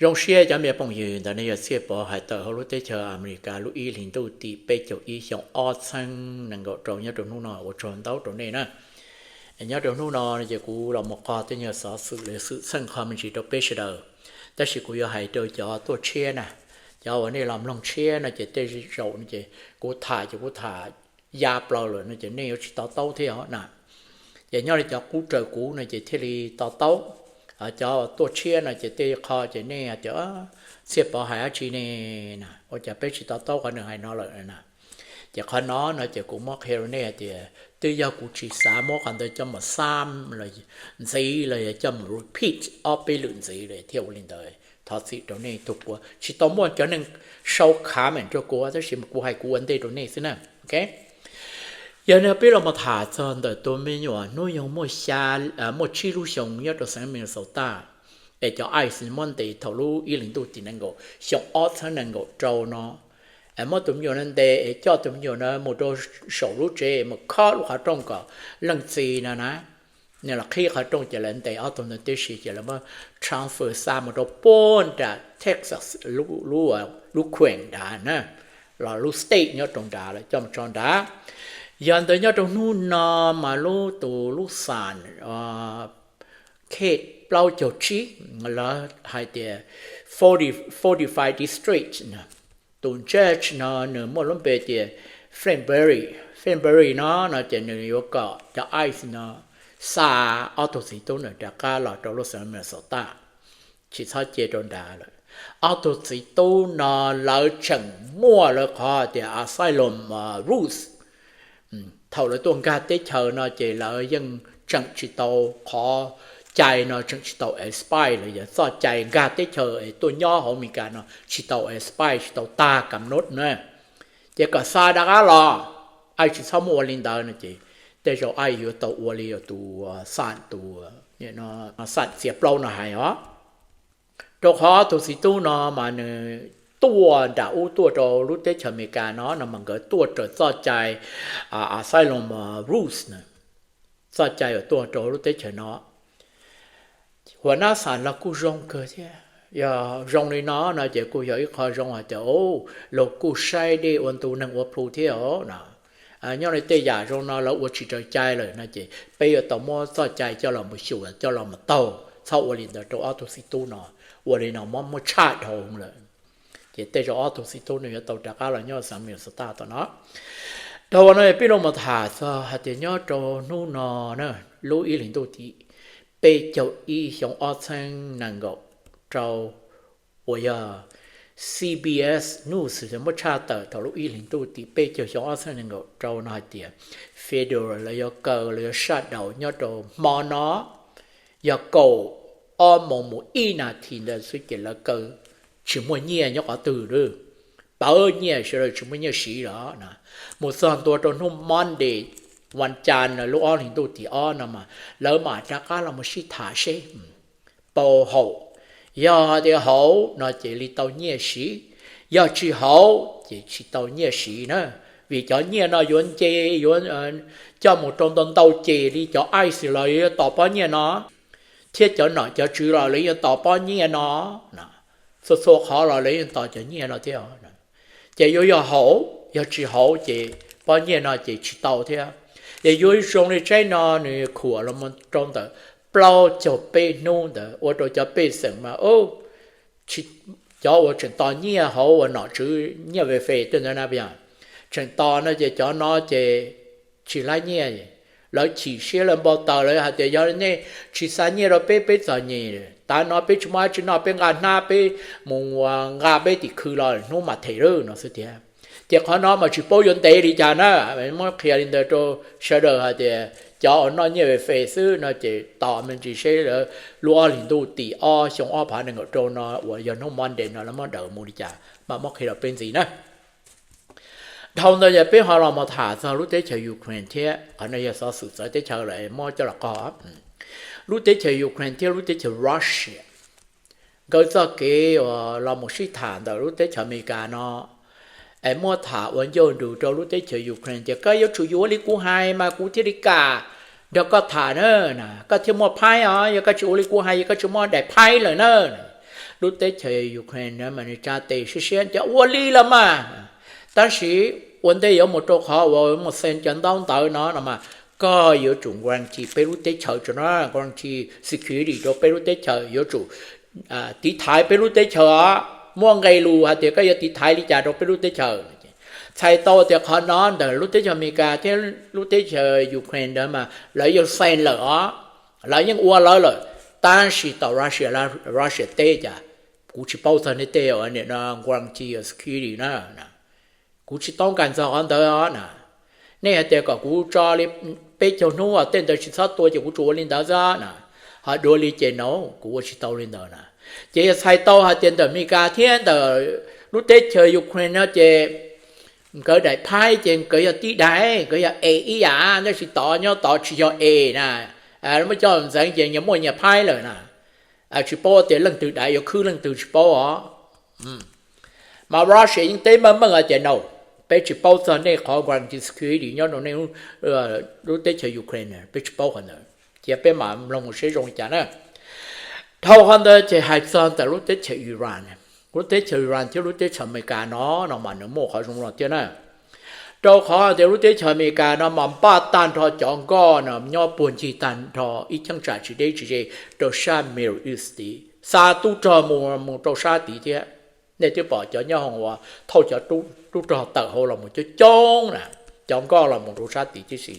Zoo siab cov me phooj ywg, ntawm no yog Txhiaj Pov hais tawm hauv lub teb chaws Amelikas lub ib hlis ntuj tim peb caug ib xyoo ob txhiab nees nkaum rau nyob rau hnub no ua tsaug ntau rau nej na. Nyob rau hnub no ces kuv los mus qog tej nyuag xov xwm los xwm txheej qhov me ntsis rau peb sawv daws, tab sis kuv yuav hais rau cov tuaj tshiab na, cov uas nej los mloog tshiab no ces tej zaum no ces kuv tham ces kuv tham ya plaws lawm no ces nej yuav tsis to taub thiab os na. Ces nyob li cov qub raws kuv no ces thiaj li to taub. Cov tuaj tshiab no ces tej qho ces nej hais tias Txhiaj Pov hais dab tsi ne na, ua cas peb tsis to taub qhov nws hais no lawm na. Ces qhov no no ces kuv muab qhia rau nej hais tias twb yog kuv tsis xav muab qhov ntawd coj mus xam los ntxiv los yog coj mus repeat ob peb lwm ntxiv lawm thiab ua li ntawd. Thov txim rau nej tug puav tsis tau muaj cov neeg sau khav meem rau kuv, tab sis kuv hais kuv ua ntej rau nej xwb na. Ok, yog no peb los mus tham txog ntawm tus me nyuam hnub nyoog muaj xya, muaj tsib lub xyoo nyob rau xeev Minnesota, es cov ice muab ntes thaum lub ib hlis ntuj tim nees nkaum xyoo ob txhiab nees nkaum rau no. Muab tus me nyuam no ntes es coj tus me nyuam no mus rau saum lub tsev mus khob lub qhov rooj kom leej txiv no na, nws los qhib qhov rooj ces lawv ntes ob tug ntawd tib si ces lawv muab transfer xa mus rau puag nram Texas lub kheem nrad na, los lub state nyob rau nrad lawv coj mus tso nrad. Yog ntawd nyob rau hnub no mas lub tus lub xam K plaub caug tsib, lawv hais tias forty, forty-five district, tus judge no nws muaj lub npe tias Frank Berry. Frank Berry no no ces nws yuav kom cov ice no xa ob tug txiv tub no rov qab los rau lub xeev Minnesota, tsis txhob cia rau nrad lawm. Ob tug txiv tub no lawv tseem muaj lawv qhov tias asylum rules. Thaum lawv tuaj nkag teb chaws no ces lawv yeej tseem tsis tau, qhov cai no tseem tsis tau expire los yog txoj cai nkag teb chaws es tuaj nyob hauv Amelikas no tsis tau expire, tsis tau tag kam nub na. Ces kom xa rov qab los, ice tsis txhob muaj ua li ntawd no ces tej zaum ice yuav tau ua li tus xam, tus xam txiav plaub no hais os. Rau qhov tus txiv tub no mas nws tuaj nram ub tuaj rau lub teb chaws Amelikas no no mas nkawd tuaj raws txoj cai asylum rules, txoj cai uas tuaj rau lub teb chaws no. Huas nab xam los kuj zoo kawg thiab. Yog zoo li no no ces kuj yog ib qho zoo hais tias luag kuj saib dej ua ntu neeg ua plhu thiab os no. Nyob li tej yam zoo no lawv ua tsis raws cai lawm no ces peb yuav tau muab txoj cai coj los mus xyuas coj los mus taug, txhob ua li ntawd rau ob tug txiv tub no. Ua li no muab muab tshaj dhau lawm. Ces tej zaum ob tug txiv tub no yuav tau rov qab los nyob xeev Minnesota tom no. Dhau no peb los mus tham txog hais tias nyob rau hnub no na, lub ib hlis ntuj tim peb caug ib xyoo ob txhiab nees nkaum rau, uas yog CBS News muab tshaj tawm thaum lub ib hlis ntuj tim peb caug xyoo ob txhiab nees nkaum rau no hais tias federal lawv yuav kaw, lawv yuav shutdown nyob rau hmo no, yog kaum ob moos mus ib nas this ntawd xwb ces lawv kaw, tsis muaj nyiaj nyob qhov twg li. Pawv nyiaj sawv daws tsis muaj nyiaj siv lawm. Mus txog ntua rau hnub Monday, vas cas no lub ob hlis ntuj tim ob no mas lawv mam rov qab los mus sib tham seb pab haum. Yog tias haum no ces li tau nyiaj siv, yog tsis haum ces tsis tau nyiaj siv na. Vim cov nyiaj no yuav nce, yuav coj mus rau ntau ntau ces li cov ice los yuav tos pob nyiaj no, thiab cov nom cov tswv los lawv yuav tos pob nyiaj no. Txhua txhua qhov los lawv yuav tos cov nyiaj no thiab. Ces yuav yog haum, yog tsis haum ces pob nyiaj no ces tsis tau thiab. Ces yuav zoo li tsaib no nws khuam los rau ntawm plaub caug peb hnub ntawd ua rau cov pej xeem mas cov uas tseem tos nyiaj hauv uas nom tswv nyiaj ve fe tej ntawd na, tseem tos no ces cov no ces tsis laib nyiaj. Lawv chim siab lawv npau taws lawv hais tias yog nej tsis xa nyiaj rau peb, peb txom nyem, tav no peb tsis muaj dab tsi noj, peb nqa hnab peb mus nqa peb tim khw los hnub mam them lawm no xwb tiag. Ces qhov no mas tsis paub yuav ntev li cas na. Muab qhia li ntawd rau sawv daws hais tias cov uas noj nyiaj ve fe xwb no ces tos me ntsis seb lub ob hlis ntuj tim ob xyoo ob phav nees nkaum rau no uas yog hnub Monday no lawv muab daws mus li cas mas muab qhia rau peb ntxiv na. Dhau ntawd yog peb ho los mus tham txog lub teb chaws Ukraine thiab, qhov no yog xov xwm txawv teb chaws lawm muab coj los qog. Lub teb chaws Ukraine thiab lub teb chaws Russia, nkawd txoj kev uas los mus sib tham ntawm lub teb chaws Amelikas no es muab tham ua ncauj nrus rau lub teb chaws Ukraine tias koj yuav tsum yuav li kuv hais mas kuv thiaj li kam nrog koj tham na, koj thiaj muaj phaib os, yog koj tsis ua li kuv hais yog koj tsis muaj daim phaib lawm na. lub teb chaws Ukraine mas nws tsa tes siab siab tias ua li los mas, tab sis ua ntej yuav mus rau qhov uas mus xees cov ntaub ntawv no no mas koj yuav tsum guarantee peb lub teb chaws tso no, guarantee security rau peb lub teb chaws, yuav tsum tiv thaiv peb lub teb chaws os, muaj nqe lus hais tias koj yuav tiv thaiv li cas rau peb lub teb chaws. Txhais tau tias qhov no ntawm lub teb chaws Amelikas thiab lub teb chaws Ukraine ntawd mas lawv yeej xees lawm os, lawv yeej ua lawv lawm, tab sis tom Russia, Russia teb cas kuv tsis paub txog nej tej uas nim no guarantee security na, kuv tsis tau kam txog qhov ntawd os na. Nej hais tias kom kuv tso li peb caug hnub tej ntawd tsis txhob tua ces kuv tsuas ua li ntawd xwb na. Ho dua li ces no kuv ua tsis tau li ntawd na. Ces yog txhais tau hais tias ntawm Amelikas thiab ntawm lub teb chaws Ukraine no ces nkawd daim phaib ces nkawd yog tib daim, nkawd yog e ib yam, tab sis tod nyob tod tsis yog e na. Muab coj ntxeev ces nyias muaj nyias phaib lawm na. Tsis paub tias leej twg daim yuav khwb leej twg tsis paub os. Mas Russia yeej teb meej meej hais tias no, peb tsis paub txog nej qhov guarantee security nyob rau nej lub teb chaws Ukraine, peb tsis paub qhov ntawd. Cia peb mam mloog mus seb zoo li cas na. Dhau qhov ntawd ces hais txog ntawm lub teb chaws Iran, lub teb chaws Iran thiab lub teb chaws Amelikas no, no mas nws muaj qhov zoo no thiab na. Rau qhov tias lub teb chaws Amelikas no mas npaj tag nrho cov nkoj no nyob puag ncig tag nrho ib cheeb tsam tsis deb tsis ze rau sab Middle East tid, xa tub rog mus mus rau sab tid thiab. Nej twb pom cov nyoob hoom uas thauj cov tub rog tawm hauv los mus coob coob na, cov nkoj los mus rau sab tid tib si.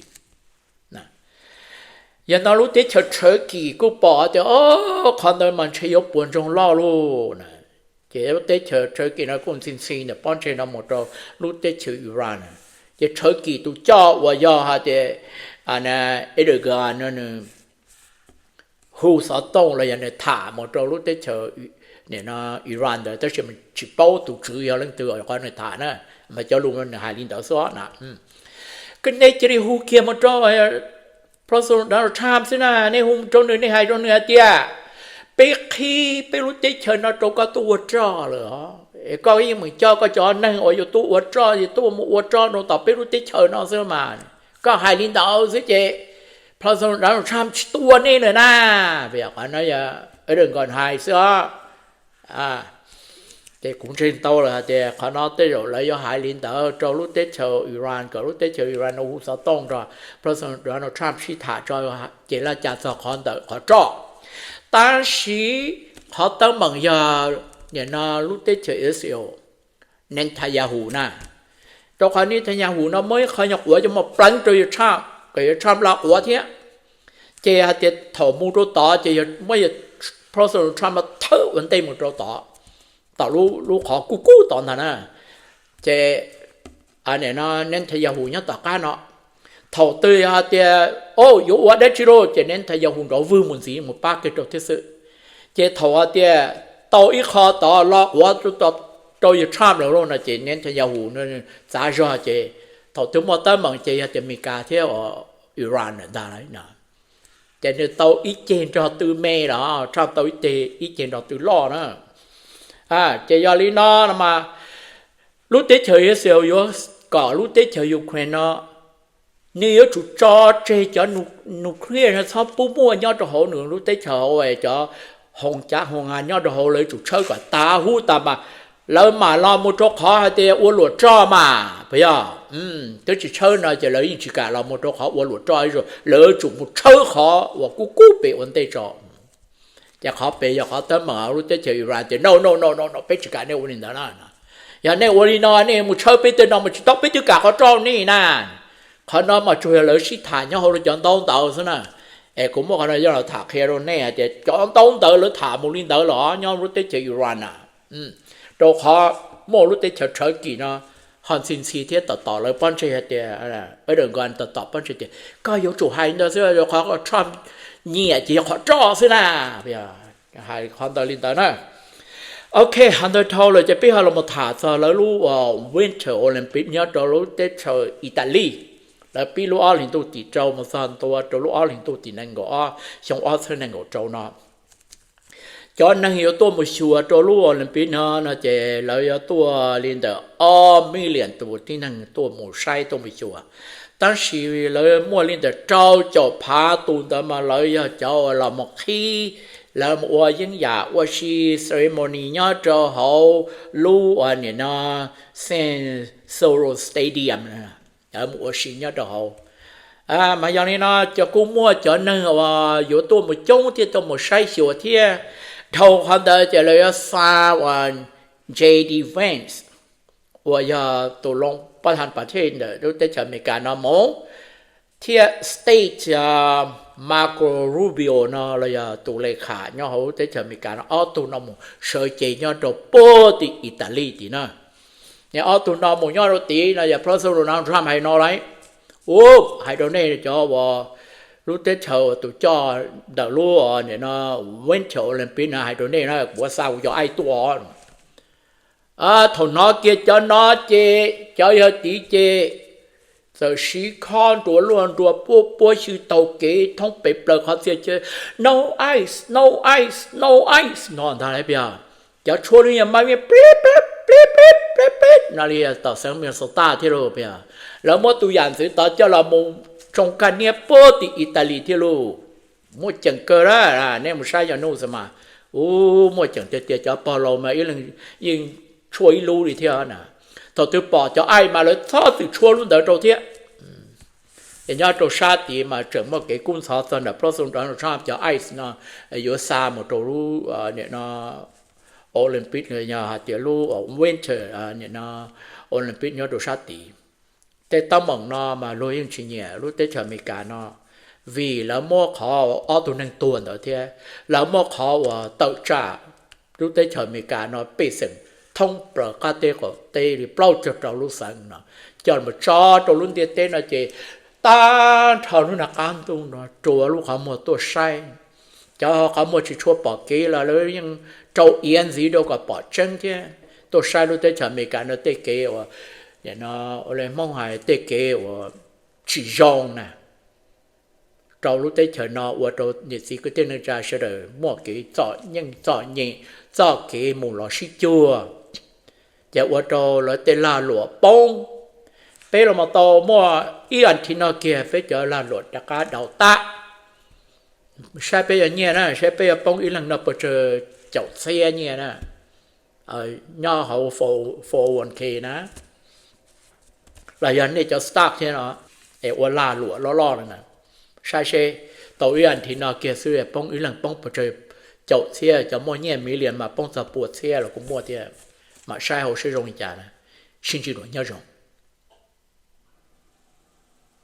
Yog no lub teb chaws Turkey kuj pom tias qhov ntawd mas ntshe yuav puas ntsoog loj lauj na. Ces lub teb chaws Turkey no kuj ntxhi ntxhi ntawm pob ntseg no mus rau lub teb chaws Iran. Ces Turkey tus coj uas yog hais tias Erdogan no nws hu xov tooj los yog nws tham mus rau lub teb chaws Iran ntawd, tab sis tsis paub tus tswv yog leej twg qhov nws tham na, mas cov lus nws hais li ntawd xwb na. Nej cia li hu kiag mus rau President Donald Trump xwb na, nej hu rau nws, nej hais rau nws hais tias peb qhib peb lub teb chaws no rau koj tuaj ua roj lawm os, es koj yeej meem coj koj cov neeg uas yuav tuaj ua roj, yuav tuaj mus ua roj rau tom peb lub teb chaws no xwb mas. Koj hais li ntawd xwb ces President Donald Trump tsis tua nej lawm na. Vim qhov no yog Erdogan hais xwb os. Ces kuv ntseeg tau lawm hais tias qhov no tej zaum lawv yuav hais li ntawd rau lub teb chaws Iran, kom lub teb chaws Iran no hu xov tooj rau President Donald Trump sib tham tso, ces laj cas txog qhov ntawm qhov roj. Tab sis qhov teeb meem yog nim no lub teb chaws Israel, Netanyahu na. Rau qhov Netanyahu no muaj ib qho nyuag quav coj mus pleev rau yawg Trump kom yawg Trump laj quav thiab. Ces hais tias thaum mus rau tod ces muab yawg President Trump no thawb ua ntej mus rau tod, tom lub qhov kub kub tod ntag na. Ces Netanyahu nyob tom qab no, thaum twg yog hais tias, o, yuav ua dab tsi lauj, ces Netanyahu nrov vwg mus ntxiv mus pab kiag rau thiab xwb. Ces thaum hais tias tau ib qho tod los quav rau yawg Trump lawm lauj no ces Netanyahu txav zog ces thaum twg muaj teeb meem ces yog tias Amelikas thiab Iran lawm ntag. Ces nws tau ib ceg nrog tw me los Trump tau ib ceg nrog tw loj na. Ces yog li no no mas lub teb chaws Israel yuav kom lub teb chaws Ukraine no nws yuav tsum tso tseg cov nuclear no txhob pub muaj nyob rau hauv nws lub teb chaws hauv, cov hoo cav hoo a nyob rau hauv lawv yuav tsum tshawb kom tas huv tas mas lawv mam los mus rau qhov hais tias ua luam roj mas puas yog? Twb tsis tshawb no ces lawv yeej tsis kam los mus rau qhov ua luam roj, lawv yuav tsum mus tshawb qhov uas kub kub pem ua ntej tso. Ces qhov pem yog qhov teeb meem lub teb chaws Iran tias no no no no no peb tsis kam nej ua li ntawd na. Yog nej ua li no nej mus tshawb peb tej no mas tsis tau peb twb kam qhov roj nej na. Qhov no mas tsuas yog lawv sib tham nyob hauv lawv cov ntaub ntawv xwb na. Es kuv muab qhov no yog los tham qhia rau nej hais tias cov ntaub ntawv lawv tham mus li ntawd los nyob lub teb chaws Iran na. Rau qhov muaj lub teb chaws Turkey no ho ntxhi ntxhi thiab tom tom lawv pob ntseg hais tias, Erdogan tom tom pob ntseg tias koj yuav tsum hais li ntawd xwb, qhov Trump nyiam ces yog qhov roj xwb na. Hais qhov ntawd li ntawd na. Ok, qhov ntawd dhau lawm ces peb ho los tham txog lawv lub Winter Olympic nyob rau lub teb chaws Italy. Lawv pib lub ob hlis ntuj tim rau mus txog ntua rau lub ob hlis ntuj tim nees nkaum ob, xyoo ob txhiab nees nkaum rau no. Cov neeg yuav tuaj mus xyuas rau lub Olympic no no ces lawv yuav tuaj li ntawm ob million tus tib neeg tuaj mus saib tuaj mus xyuas. Tab sis lawv muaj li ntawm rau caum phav tus ntawd mas lawv yog cov uas los mus qhib Lawv mus ua yeeb yam ua si ceremony nyob rau hauv lub nim no Saint Solo Stadium, lawv mus ua si nyob rau hauv. Mas yog li no ces kuj muaj cov neeg uas yuav tuaj mus coob thiab tuaj mus saib xyuas thiab. Dhau qhov ntawd ces lawv yuav xa uas J D Vance uas yog tus loo pab thas pas thej ntawm lub teb chaws Amelikas no mus, thiab State Marco Rubio no los yog tus le kham nyob hauv lub teb chaws Amelikas no, ob tug no mus sawv cev nyob rau puag tim Italy tim na. Ob tug no mus nyob rau tid no yog President Donald Trump hais no lawm, u, hais rau nej cov uas lub teb chaws tus coj ntawm lub nim no Winter Olympic no, hais rau nej na, kuv xa kuv cov aim tuaj. Thaum hnov kiag cov no ces cov yawg tid ces txawm siv khob nruas luaj nruas puab puab xyw taug kev thoob pes plaws qhov txhia chaw, no ice, no ice, no ice no ntag lauj. Cov tshuaj lub yeej mas pib pib pib pib pib no li tom xeev Minnesota thiab lauj. Lawv muab tus yam ntxwv tod coj los mus tsoo kaj niab puag tim Italy thiab lauj. Muaj ceem kawg na, nej mus saib yog nuj xwb mas, u, muaj ceem tiag tias cov pog laus mas ib leeg yeej tshuaj ib lub li thiab na. Thaum twg pom cov aim mas lawv txhob txwm tshuaj lub ntawd rau thiab. Es nyob rau sab tid mas tseem muaj kev kub ntxhov txog ntawm President Donald Trump cov ice no yuav xa mus rau lub nim no Olympic, yog hais tias lub Winter nim no Olympic nyob rau sab tid. Tej teeb meem no mas luag yeej tsis nyiam lub teb chaws Amelikas no, vim lawv muab qhov ob tug neeg tuag ntawd thiab lawv muab qhov uas tawm tsam lub teb chaws Amelikas no pej xeem thoob plaws qab teb qaum teb li plaub caug rau lub xeev no coj mus tso rau lub ntiaj teb no ces tag nrho lub nag qab ntuj no rua lub qhov muag tuaj saib. Cov qhov muag tsis tshua pom kev los lawv yeej rau iav ntxiv rau kom pom tseeb thiab tuaj saib lub teb chaws Amelikas no tej kev uas, no, ua li Hmoob hais tej kev uas tsis zoo na, rau lub teb chaws no ua rau niam txiv kwv tij neej tsa sawv daws muaj kev txom nyem, txoj kev mus los sib cuag, ces ua rau lawv tej lag luam poob. Peb los mas tau muaj ib as thiv no kiag peb cov lag luam rov qab daus tag. Saib peb yuav nyiaj na, saib peb yuav poob ib leeg no puas tsawg caum txhiab nyiaj na, nyob hauv four one k na, los yog nej cov stock thiab no, es ua lag luam loj loj na. Saib seb, tau ib as thiv no kiag xwb poob ib leeg poob puas tsawg caum txhiab, cov muaj nyiaj million mas poob txog pua txhiab los kuj muaj thiab. Mam saib hauv seb zoo li cas na. Sib ntsib dua, nyob zoo.